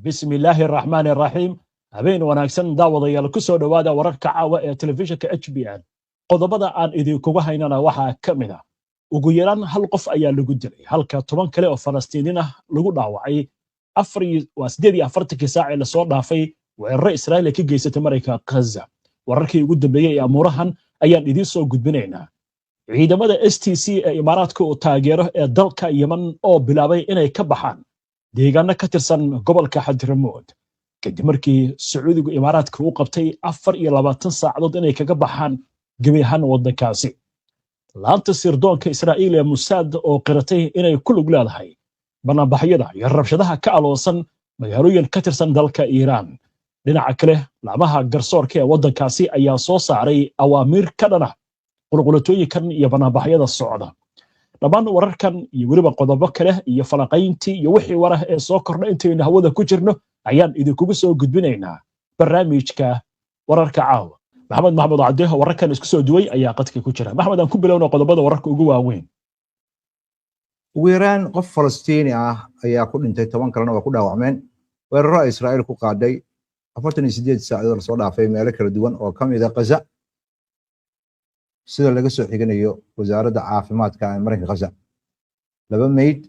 Bismillaahi araxmaani araxiim. Habeen wanaagsan, daawadayaal. Ku soo dhowaada wararka caawa ee telefishinka HBN. Qodobada aan idinkuga haynana waxaa ka mid ah: ugu yaraan hal qof ayaa lagu dilay, halka 10 kale oo Falastiiniin ah lagu dhaawacay waa 48-kii saac ee lasoo dhaafay weeraro Israa'iil ay ka geysatay Marayka Ghaza. Wararkii ugu dambeeyey ee amuurahan ayaan idiin soo gudbinaynaa. Ciidamada STC ee Imaaraadka uu taageero ee dalka Yemen oo bilaabay inay ka baxaan deegaano ka tirsan gobolka Xadramood, kadib markii Sacuudigu Imaaraadka u qabtay 24 saacadood inay kaga baxaan gebi ahaan waddankaasi. Laanta sirdoonka Israa'iil ee Musaad oo qiratay inay ku lug leedahay banaanbaxyada iyo rabshadaha ka aloosan magaalooyin ka tirsan dalka Iiraan. Dhinaca kale, laamaha garsoorka ee waddankaasi ayaa soo saaray awaamiir ka dhana qulqulatooyinkan iyo banaanbaxyada socda. Dhammaan wararkan iyo weliba qodobo kale iyo falanqayntii iyo wixii warah ee soo kordha intaynu hawada ku jirno ayaan idinkugu soo gudbinaynaa barnaamijka wararka caawa. Maxamed Maxmud Cabde wararkan isku soo duway ayaa qadka ku jira. Maxmed, aan ku bilowno qodobada wararka ugu waaweyn. Ugu yaraan qof Falastiini ah ayaa ku dhintay, 10 kalena waa ku dhaawacmeen weeraro ay Israa'iil ku qaaday 48 saacadood lasoo dhaafay meelo kala duwan oo ka mid ah Ghaza, sida laga soo xiganayo wasaaradda caafimaadka ee marinka Ghaza. Laba meyd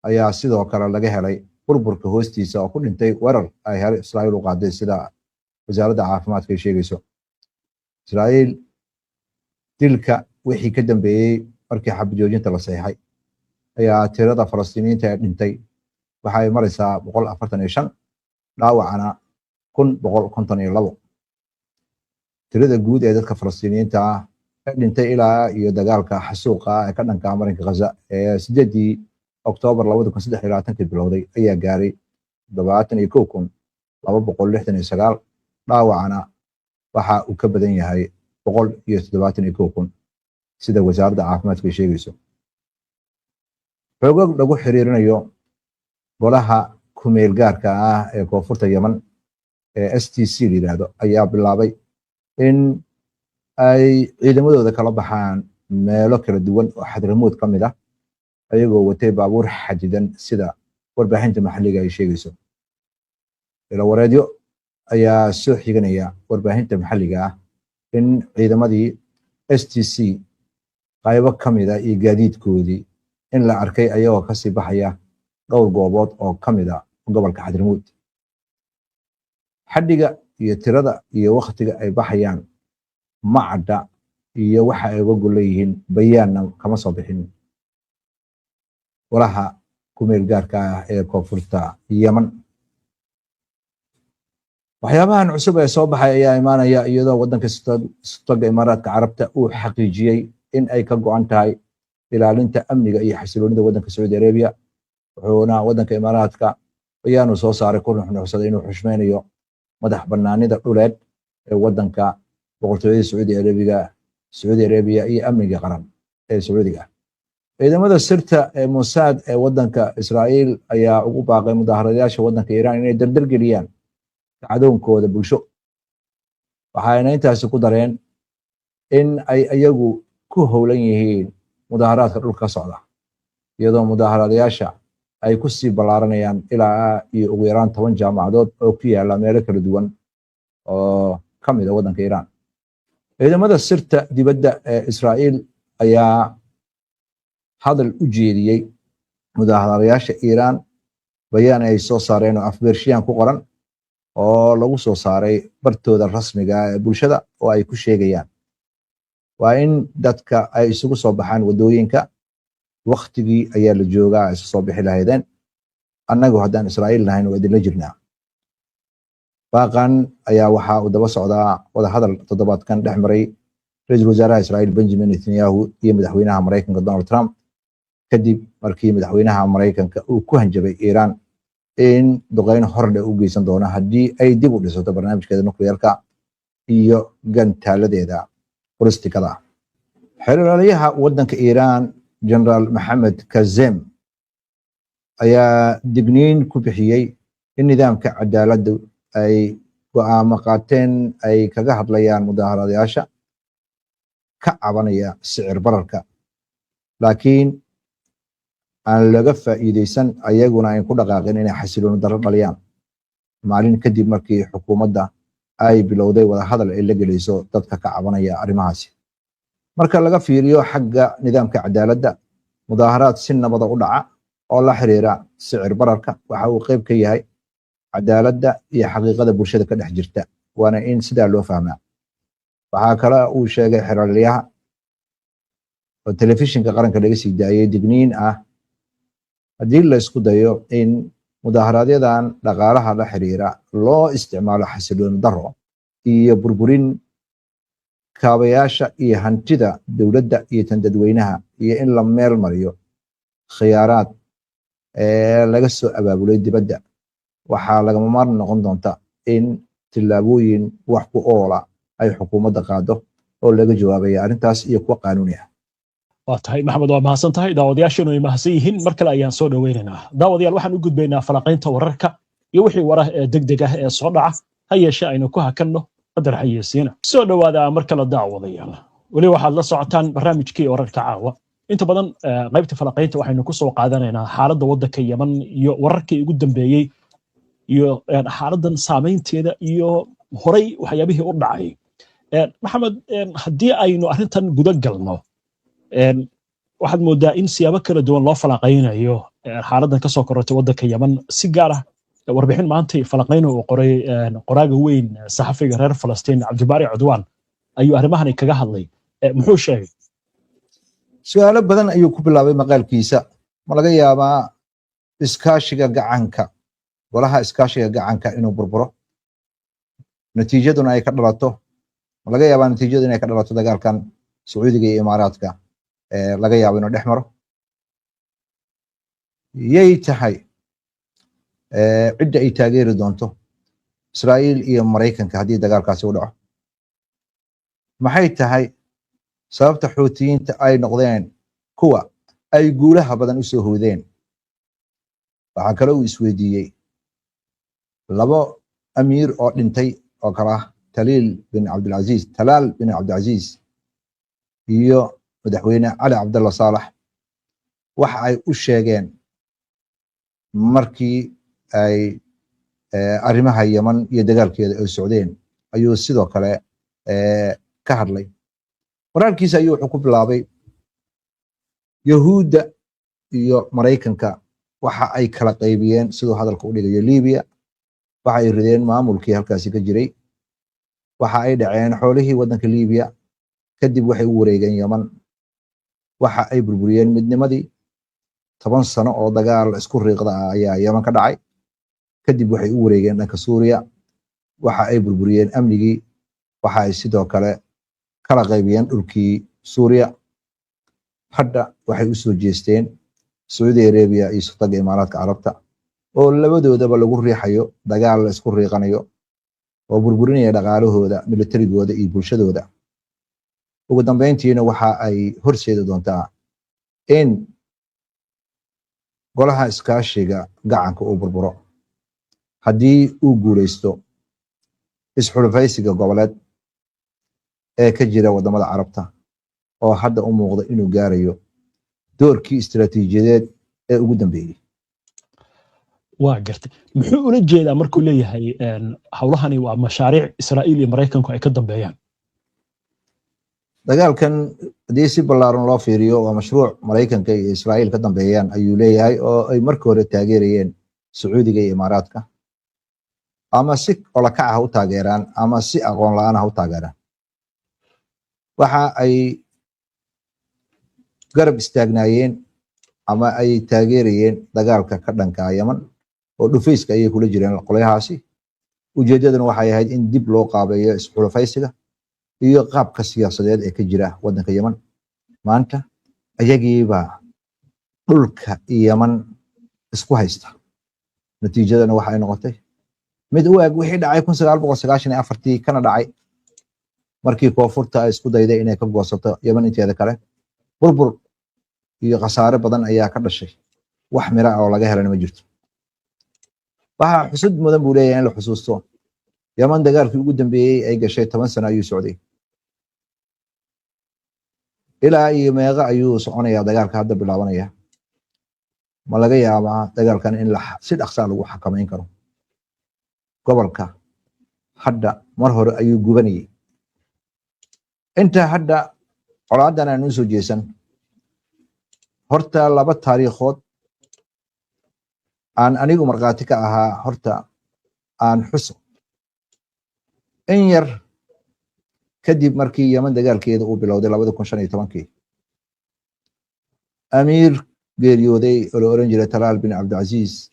ayaa sidoo kale laga helay burburka hoostiisa oo ku dhintay weerar ay helay Israa'iil u qaaday, sida wasaaradda caafimaadka ay sheegayso. Israa'iil dilka wixii ka dambeeyey markii xabad joojinta la saxiixay ayaa tirada Falastiiniyiinta ee dhintay waxa ay maraysaa 145, dhaawacana 1152. Tirada guud ee dadka Falastiiniyiinta ah ee dhintay ilaa iyo dagaalka xasuuqa ah ee ka dhanka marinka Ghaza ee 8-dii Oktoobar 2023-kii bilowday ayaa gaaray 71,269, dhaawacana waxa uu ka badan yahay 171,000, sida wasaaradda caafimaadka ay sheegayso. Xoogag lagu xiriirinayo golaha kumeel gaarka ah ee koonfurta Yemen ee STC la yidhaahdo ayaa bilaabay in ay ciidamadooda kala baxaan meelo kala duwan oo Xadramuud ka mid ah, ayagoo watay baabuur xadidan, sida warbaahinta maxalliga ay sheegayso. Ilawareedyo ayaa soo xiganaya warbaahinta maxalliga ah in ciidamadii STC qaybo ka mid ah iyo gaadiidkoodii in la arkay ayagoo kasii baxaya dhowr goobood oo ka mid ah gobolka Xadramuud. Xadhiga iyo tirada iyo waktiga ay baxayaan ma cadda iyo waxa ay uga golan yihiin, bayaanna kama soo bixin golaha kumeel gaarka ah ee koonfurta Yemen. Waxyaabahan cusub ee soo baxay ayaa imaanaya iyadoo waddanka Istaga Imaaraadka Carabta uu xaqiijiyey in ay ka go'an tahay ilaalinta amniga iyo xasiloonida waddanka Sacuudi Arabia, wuxuuna waddanka Imaaraadka ayaanu soo saaray ku nuxnuxsaday inuu xushmaynayo madax banaanida dhuleed ee waddanka Boqortooyada Sacuudi Arabiya iyo amniga qaran ee Sacuudiga. Ciidamada sirta ee Mossad ee waddanka Israa'iil ayaa ugu baaqay mudaharadayaasha waddanka Iiraan inay dardar geliyaan kacdoonkooda bulsho, waxayna intaasi ku dareen in ay iyagu ku howlan yihiin mudaharaadka dhulka ka socda, iyadoo mudaharadayaasha ay ku sii ballaaranayaan ilaa iyo ugu yaraan 10 jaamacadood oo ku yaala meelo kala duwan oo ka mid ah waddanka Iiraan. Ciidamada sirta dibadda ee Israa'iil ayaa hadal u jeediyey mudaaharayaasha Iiraan bayaan ay soo saareen oo af-Beershiyaan ku qoran oo lagu soo saaray bartooda rasmiga ah ee bulshada oo ay ku sheegayaan waa in dadka ay isugu soo baxaan waddooyinka, waktigii ayaa la joogaa ay isu soo bixi lahaydeen, annagu haddaan Israa'iil nahayn waa idinla jirnaa. Baaqan ayaa waxa uu daba socdaa wadahadal toddobaadkan dhex maray ra-iisul wasaaraha Israa'iil Benjamin Netanyahu iyo madaxweynaha Maraykanka Donald Trump, kadib markii madaxweynaha Maraykanka uu ku hanjabay Iiraan in duqeyn hordhe u geysan doono haddii ay dib u dhisato barnaamijkeeda nukliyeerka iyo gantaaladeeda balistikada. Xeeralayaha waddanka Iiraan, Generaal Maxamed Kazem, ayaa digniin ku bixiyey in nidaamka cadaaladdu ay go'aamo qaateen ay kaga hadlayaan mudaharadayaasha ka cabanaya sicir bararka, laakiin aan laga faa'iideysan, ayaguna ayn ku dhaqaaqin inay xasilooni darro dhaliyaan. Maalin kadib markii xukuumadda ay bilowday wadahadal ay la gelayso dadka ka cabanaya arrimahaasi. Marka laga fiiriyo xagga nidaamka cadaaladda, mudaaharaad si nabada u dhaca oo la xiriira sicir bararka waxa uu qayb ka yahay cadaaladda iyo xaqiiqada bulshada ka dhex jirta, waana in sidaa loo fahmaa. Waxaa kale uu sheegay xeraalyaha oo telefishinka qaranka laga sii daayay digniin ah: haddii la isku dayo in mudaaharaaadyadan dhaqaalaha la xiriira loo isticmaalo xasilooni daro iyo burburin kaabayaasha iyo hantida dowladda iyo tan dadweynaha, iyo in la meel mariyo khiyaaraad ee laga soo abaabulay dibadda, waxaa lagama maarmi noqon doonta in tillaabooyin wax ku oola ay xukuumadda qaado oo laga jawaabaya arrintaas iyo kuwa qaanuuni ah. Waa tahay, Maxamed, waa mahadsan tahay. Daawadayaashanu ay mahadsan yihiin. Mar kale ayaan soo dhoweynaynaa. Daawadayaal, waxaan u gudbaynaa falaqaynta wararka iyo wixii warah ee degdeg ah ee soo dhaca. Ha yeeshee aynu ku hakanno qadar xayeysiina. Soo dhowaada mar kale, daawadayaal. Weli waxaad la socotaan barnaamijkii Wararka Caawa. Inta badan qaybta falaqaynta waxaynu ku soo qaadanaynaa xaaladda waddanka Yeman iyo wararkii ugu dambeeyey iyo xaaladdan saamaynteeda iyo horay waxyaabihii u dhacay. Maxamed, haddii aynu arrintan guda galno, waxaad moodaa in siyaabo kala duwan loo falaqaynayo xaaladdan kasoo korortay waddanka Yeman. Si gaar ah, warbixin maantay falaqayna uu qoray qoraaga weyn, saxafiga reer Falastiin Cabdibaari Cudwaan, ayuu arrimahani kaga hadlay. Muxuu sheegay? Su-aalo badan ayuu ku bilaabay maqaalkiisa. Ma laga yaabaa iskaashiga gacanka, golaha iskaashiga gacanka, inuu burburo, natiijaduna ay ka dhalato? Ma laga yaabaa natiijadu inay ka dhalato dagaalkan Sacuudiga iyo Imaaraadka laga yaabo inuu dhex maro? Yay tahay cidda ay taageeri doonto Israa'iil iyo Maraykanka haddii dagaalkaasi u dhaco? Maxay tahay sababta Xuutiyiinta ay noqdeen kuwa ay guulaha badan u soo hoydeen? Waxaa kale uu isweydiiyey labo amiir oo dhintay oo kale ah Taliil bin Cabdilcaziiz, Talaal bin Cabdilcaziiz, iyo madaxweyne Cali Cabdalla Saalax, waxa ay u sheegeen markii ay arrimaha Yeman iyo dagaalkeeda ay socdeen ayuu sidoo kale ka hadlay. Qoraalkiisa ayuu wuxuu ku bilaabay: Yahuudda iyo Maraykanka waxa ay kala qaybiyeen, siduu hadalka u dhigayo, Libiya. Waxa ay rideen maamulkii halkaasi ka jiray. Waxa ay dhaceen xoolihii waddanka Libiya. Kadib waxay u wareegeen Yeman. Waxa ay burburiyeen midnimadii. 10 sano oo dagaal isku riiqda ah ayaa Yeman ka dhacay. Kadib waxay u wareegeen dhanka Suuriya. Waxa ay burburiyeen amnigii. Waxa ay sidoo kale kala qaybiyeen dhulkii Suuriya. Hadda waxay u soo jeesteen Sacuudi Arabia iyo Sultanka Imaaraadka Carabta, oo labadoodaba lagu riixayo dagaal la isku riiqanayo oo burburinaya dhaqaalahooda, militarigooda iyo bulshadooda. Ugu dambeyntiina waxa ay horseedi doontaa in golaha iskaashiga gacanka uu burburo haddii uu guuleysto isxulufaysiga goboleed ee ka jira wadamada Carabta, oo hadda u muuqda inuu gaarayo doorkii istiraatiijiyadeed ee ugu dambeeyey. Waa gartay. Muxuu ula jeedaa markuu leeyahay howlahani waa mashaariic Israa'iil iyo Maraykanku ay ka dambeeyaan? Dagaalkan haddii si ballaaran loo fiiriyo, waa mashruuc Maraykanka iyo Israa'iil ka dambeeyaan, ayuu leeyahay, oo ay markii hore taageerayeen Sacuudiga iyo Imaaraadka, ama si olakac ha u taageeraan ama si aqoon la-aan ha u taageeraan. Waxa ay garab istaagnaayeen ama ay taageerayeen dagaalka ka dhanka Yeman, oo dhufayska ayay kula jireen qolyahaasi. Ujeeddaduna waxay ahayd in dib loo qaabeeyo isxulufaysiga iyo qaabka siyaasadeed ee ka jira waddanka Yeman. Maanta ayagiibaa dhulka Yeman isku haysta. Natiijadana waxa ay noqotay mid u eg wixii dhacay 1994-tii, kana dhacay markii koonfurta ay isku dayday inay ka goosato Yeman inteeda kale. Burbur iyo khasaare badan ayaa ka dhashay, wax mira oo laga helana ma jirto. Waxaa xusud mudan, buu leeyahay, in la xusuusto Yeman dagaalkii ugu dambeeyey ay gashay 10 sano ayuu socday. Ilaa iyo meeqa ayuu soconayaa dagaalka hadda bilaabanaya? Ma laga yaabaa dagaalkan in si dhaqsaa lagu xakamayn karo? Gobolka hadda mar hore ayuu gubanayay. Inta hadda colaadan aan u soo jeesan, horta laba taariikhood aan anigu markhaati ka ahaa horta aan xuso. In yar kadib markii Yeman dagaalkeeda uu bilowday 2015-kii, amiir geeriyooday oo la oran jiray Talaal bin Cabdilcaziiz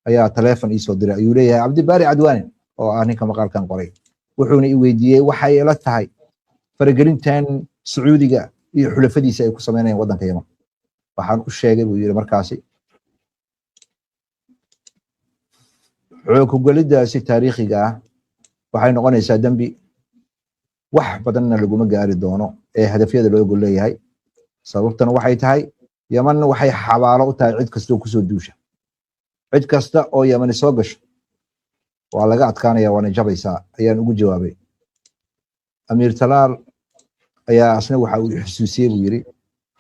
ayaa taleefon iisoo diray, ayuu leeyahay Cabdibaari Cadwaani, oo ah ninka maqaalkan qoray. Wuxuuna i weydiiyey waxay ila tahay faragelintan Sacuudiga iyo xulafadiisa ay ku samaynayaan waddanka Yeman. Waxaan u sheegay, buu yidhi, markaasi xoog ku-gelidaasi taariikhiga ah waxay noqonaysaa dembi, wax badanna laguma gaari doono ee hadafyada loogu leeyahay. Sababtana waxay tahay, Yeman waxay xabaalo u tahay cid kasta oo kusoo duusha. Cid kasta oo Yemani soo gasho waa laga adkaanaya, waana jabaysaa, ayaan ugu jawaabay. Amiir Talaal ayaa asna waxa uu xusuusiyey, buu yidhi,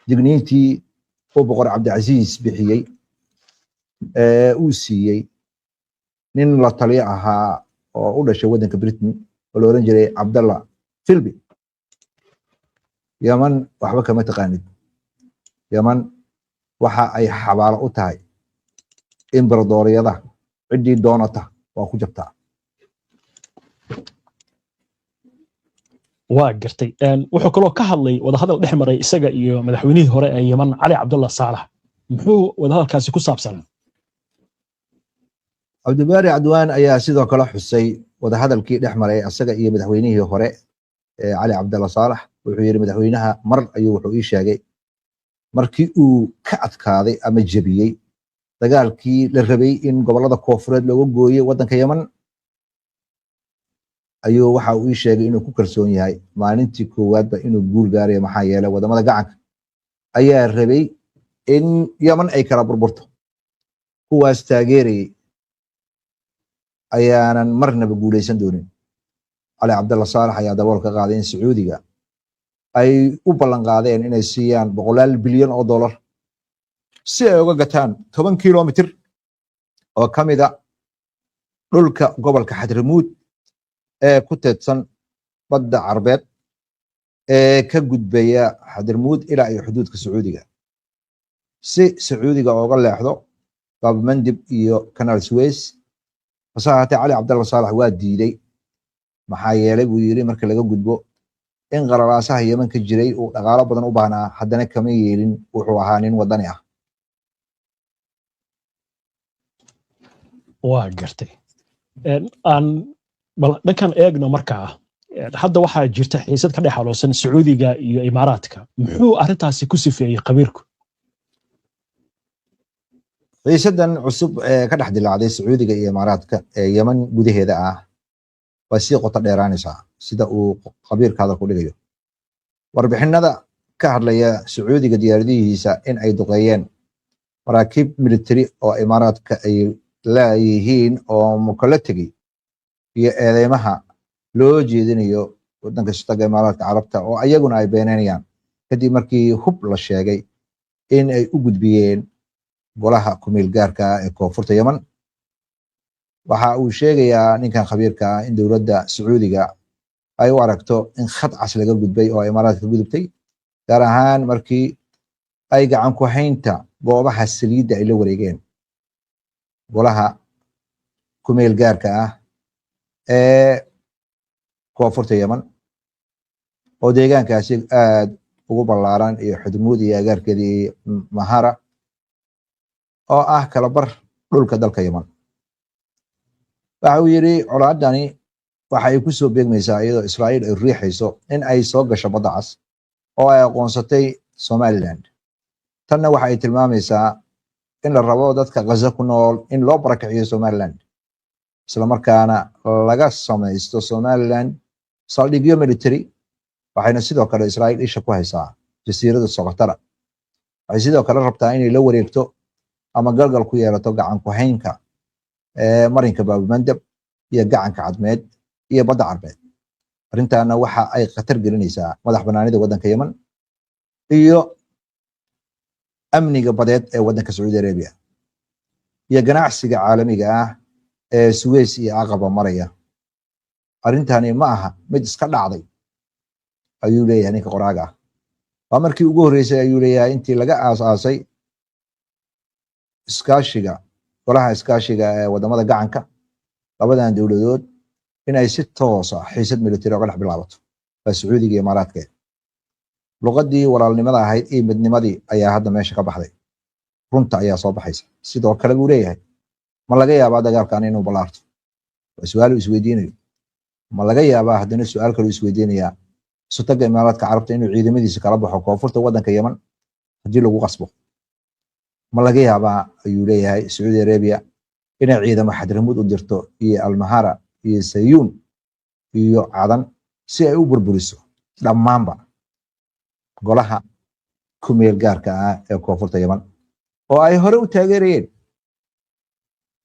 digniintii uu Boqor Cabdicasiis bixiyey ee uu siiyey nin la taliyo ahaa oo u dhashay waddanka Britain oo la oran jiray Cabdallah Philby: "Yeman waxba kama taqaanid. Yeman waxa ay xabaalo u tahay imberadooriyada, ciddii doonata waa ku jabtaa." Waa gartay. Wuxuu kaloo ka hadlay wadahadal dhex maray isaga iyo madaxweynihii hore ee Yeman, Cali Cabdullah Saalax. Muxuu wadahadalkaasi ku saabsanaa? Cabdibaari Cadwaan ayaa sidoo kale xusay wadahadalkii dhex maray asaga iyo madaxweynihii hore ee Cali Cabdalla Saalax. Wuxuu yidhi, madaxweynaha mar ayuu wuxuu ii sheegay markii uu ka adkaaday ama jebiyey dagaalkii la rabay in gobollada koofureed looga gooyey waddanka Yeman, ayuu waxa uu ii sheegay inuu ku kalsoon yahay maalintii koowaadba inuu guul gaarayo, maxaa yeelay wadamada gacanka ayaa rabay in Yeman ay kala burburto, kuwaas taageerayay ayaanan marnaba guuleysan doonin. Cali Cabdalla Saalax ayaa dabool ka qaaday in Sacuudiga ay u ballan qaadeen inay siiyaan boqolaal bilyan oo dollar si ay uga gataan 10 kilomitir oo ka mida dhulka gobolka Xadramuud ee ku teedsan Badda Carbeed ee ka gudbaya Xadramuud ilaa iyo xuduudka Sacuudiga, si Sacuudiga ooga leexdo Baabmandib iyo Kanaal Suez. Hase ahaatee, Cali Cabdalla Saalax waa diiday, maxaa yeelay, buu yidhi, marka laga gudbo in qalalaasaha Yeman ka jiray uu dhaqaalo badan u baahnaa, haddana kama yeelin, wuxuu ahaa nin wadani ah. Waa gartay. Aan bal dhankan eegno markaa. Hadda waxaa jirta xiisad ka dhex xaloosan Sacuudiga iyo Imaaraadka. Muxuu arrintaasi ku sifeeyey khabiirku? Xiisadan cusub ee ka dhex dilaacday Sacuudiga iyo Imaaraadka ee Yeman gudaheeda ah waa sii qoto dheeraanaysaa, sida uu khabiirka hadal ku dhigayo. Warbixinada ka hadlaya Sacuudiga diyaaradihiisa in ay duqeeyeen maraakiib military oo Imaaraadka ay leeyihiin oo mukalo tegey, iyo eedeymaha loo jeedinayo waddanka Istaga Imaaraadka Carabta oo ayaguna ay beenaynayaan kadib markii hub la sheegay in ay u gudbiyeen golaha kumeel gaarka ah ee koonfurta Yeman, waxa uu sheegayaa ninkan khabiirka ah in dowladda Sacuudiga ay u aragto in khad cas laga gudbay oo Imaaraadka ka gudubtay, gaar ahaan markii ay gacan ku haynta goobaha saliidda ay la wareegeen golaha kumeel gaarka ah ee koonfurta Yeman, oo deegaankaasi aad ugu ballaaran iyo Xudmuud iyo agaarkeeda iyo Mahara oo ah kala bar dhulka dalka Yeman. Waxa uu yidhi, colaadani waxa ay ku soo beegmaysaa iyadoo Israa'iil ay riixayso in ay soo gasho Badda Cas oo ay aqoonsatay Somaliland. Tanna waxa ay tilmaamaysaa in la rabo dadka Ghaza ku nool in loo barakiciyo Somaliland, isla markaana laga samaysto Somaliland saldhigyo military. Waxayna sidoo kale Israa'iil isha ku haysaa jasiiradda Soqotara. Waxay sidoo kale rabtaa inay la wareegto ama galgal ku yeelato gacan ku haynka ee marinka Baabulmandab iyo gacanka Cadmeed iyo Badda Carbeed. Arrintaana waxa ay khatar gelinaysaa madax banaanida waddanka Yeman iyo amniga badeed ee waddanka Sacuudi Arabia iyo ganacsiga caalamiga ah. Ee Suweys iyo Aqaba maraya. Arrintani ma aha mid iska dhacday, ayuu leeyahay ninka qoraaga ah. Waa markii ugu horreysay, ayuu leeyahay, intii laga aas-aasay iskaashiga, golaha iskaashiga ee wadamada gacanka, labadan dowladood in ay si toosa xiisad military oga dhex bilaabato. Waa Sacuudiga iyo Imaaraadka. Luqadii walaalnimada ahayd iyo midnimadii ayaa hadda meesha ka baxday, runta ayaa soo baxaysa. Sidoo kale, buu leeyahay, ma laga yaabaa dagaalkan inuu ballaarto? Waa su-aal uu isweydiinayo. Ma laga yaabaa haddana, su-aal kaluu isweydiinayaa, Isutaga Imaaraadka Carabta inuu ciidamadiisa kala baxo koonfurta waddanka Yeman haddii lagu qasbo? Ma laga yaabaa, ayuu leeyahay, Sacuudi Arabia inay ciidamo Xadramud u dirto iyo Almahara iyo Sayuun iyo Cadan si ay u burburiso dhammaanba golaha ku meel gaarka ah ee koonfurta Yeman oo ay hore u taageerayeen?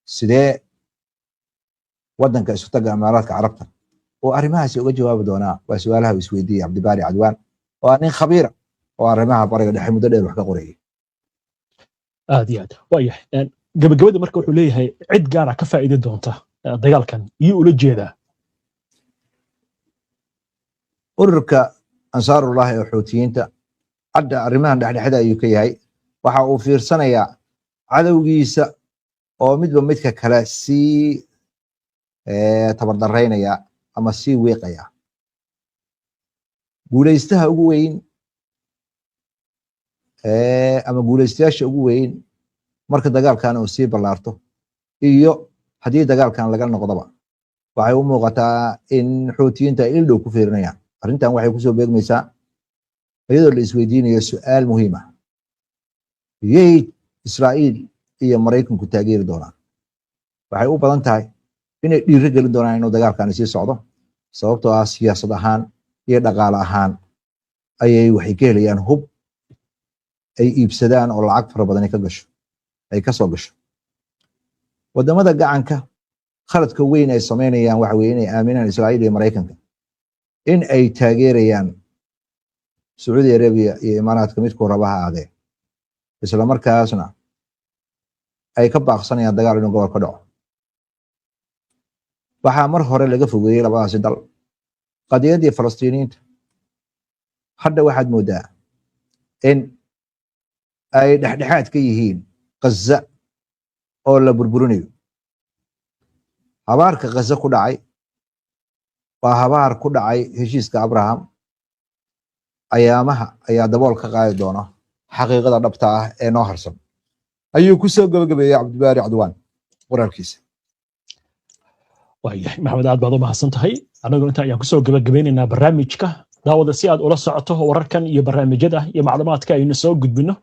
Sidee waddanka Isutaga Imaaraadka Carabta oo arrimahaasi uga jawaabi doonaa? Waa su-aalaha uu isweydiiyey Cabdibaari Cadwaan, oo ah nin khabiira oo arrimaha Bariga Dhexe muddo dheer wax ka qorayay. Aad iyo aad, waayahay. Gabagabada marka wuxuu leeyahay cid gaara ka faa'iidi doonta dagaalkan iyo ula jeedaa. Ururka Ansaarullah ee Xuutiyiinta hadda arrimahan dhexdhexda ayuu ka yahay. Waxa uu fiirsanayaa cadowgiisa oo midba midka kale sii tabardaraynaya ama sii wiiqaya. Guulaystaha ugu weyn ama guulaystayaasha ugu weyn marka dagaalkan uu sii ballaarto iyo haddii dagaalkan laga noqdoba, waxay u muuqataa in Xuutiyiinta ay ildhow ku fiirinayaan. Arrintan waxay kusoo beegmaysaa iyadoo la isweydiinayo su-aal muhiim ah: yay Israa'iil iyo Maraykanku taageeri doonaan? Waxay u badan tahay inay dhiiro gelin doonaan inuu dagaalkani sii socdo, sababtoo ah siyaasad ahaan iyo dhaqaale ahaan ayay waxay ka helayaan hub ay iibsadaan oo lacag fara badan ka gasho, ay ka soo gasho wadamada gacanka. Khaladka weyn ay samaynayaan waxa weye inay aaminaan Israa'iil iyo Maraykanka in ay taageerayaan Sacuudi Arabia iyo Imaaraadka, midkuu raba ha aadee, isla markaasna ay ka baaqsanayaan dagaal inuu gobol ka dhaco. Waxaa mar hore laga fogeeyey labadaasi dal qadiyaddii Falastiiniyiinta. Hadda waxaad moodaa in ay dhexdhexaad ka yihiin Ghaza oo la burburinayo. Habaarka Ghaza ku dhacay waa habaar ku dhacay heshiiska Abraham. Ayaamaha ayaa dabool ka qaadi doona xaqiiqada dhabta ah ee noo harsan, ayuu ku soo gabagabeeyey Cabdibaari Cadwaan qoraalkiisa. Waayahay Maxamed, aad baad u mahadsan tahay. Annaguna inta ayaan kusoo gabagabeynaynaa barnaamijka. Daawada, si aad ula socoto wararkan iyo barnaamijyada iyo macluumaadka aynu soo gudbino.